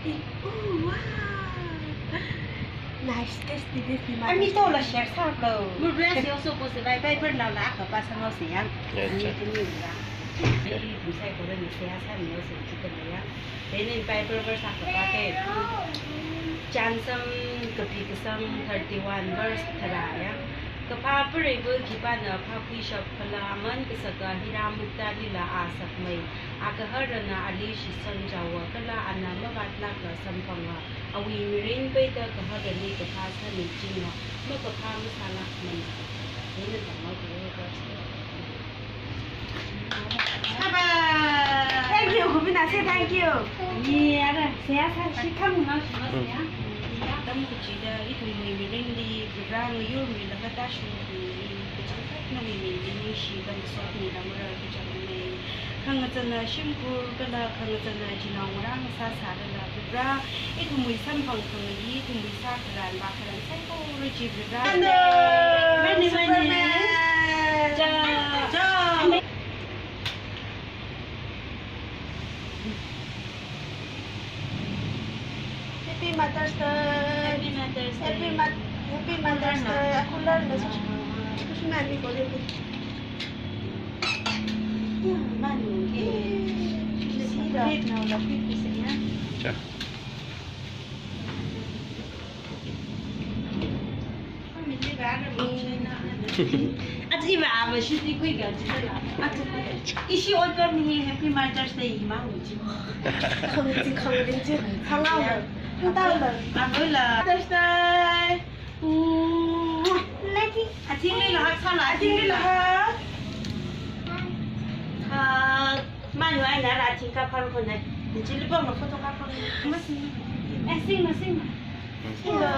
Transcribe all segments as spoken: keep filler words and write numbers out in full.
Oh, wow. Nice, tasty, tasty. Ami tola share sālo. Murra si also ko se bai bai per nao la ka pa sa ngau se yang. Yeah, ani yeah. Tuni ya. Yeah. Ani kum sai ko ni se ya sa ni se chu ka ya. Then in Bible verse a ka pa te. Chānsam kapi kasang thirty-one verse tharā ya. Kaphā pareiva khipāna phākhuishap khala aman kasaka Hira muktalila a sakmei. Agaharana ali shisang jawa kala ana mavatlākla samphanga. Awui mirin peida gaharali kaphā sāmi chinga. Makaphā masālākmana. Nina tangma kare ka. Bye-bye. Thank you, Gupinath, say thank you. Ni ara, saya sa, shi kam na shi ma saya. Atam kachida ithumwui mirinli Varena yurmila kata shungmi, kachangkhat nawui mingli ningshi kamasotmila mara kachangmei. Khangachana shimkhur kala khangachana chinaongarā sāsārala Vare, ithumwui samphang khangayi, ithumwui sākharan vākharan saikora chi Vare. Mani, mani. Superman. Ja. Ja. Happy Mother's Day. Happy Mother's Day. Happy Mo-, Happy Mother's Day. Aku learn the social. Aku cuma ni boleh. Mani. Sida. Fit now, la fit bisa ya. Ja. Achi ba ba shi ti kui ga chi la. Achi. Ishi order ni Happy Mother's Day ima uchi. Khang chi khang rin chi. Khang au. Khang tau la. Abu la. Mother's Day. Ating li la ha sa la. Ating li la ha. Ha. Mani ai na la ating ka phar ko ne. Ni chi li bang la photo ka phar. Mas. Eh, sing ma, sing ma. Sing ma.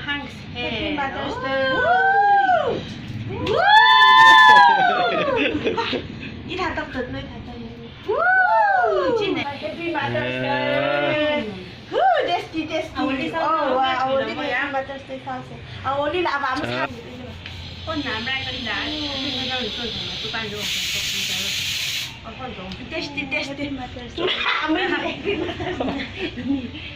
Thanks. Happy Mother's Day. Woo! Woo! Ita tak tak noi ta ta. Woo! Chin ne. Happy Mother's Day. Woo, tasty, tasty. Awali sa. Oh, wow, awali sa. Happy Mother's Day sa se. Awali la ba mas. Kon na mra kali la. Tasty, tasty. Happy Mother's Day. Amen.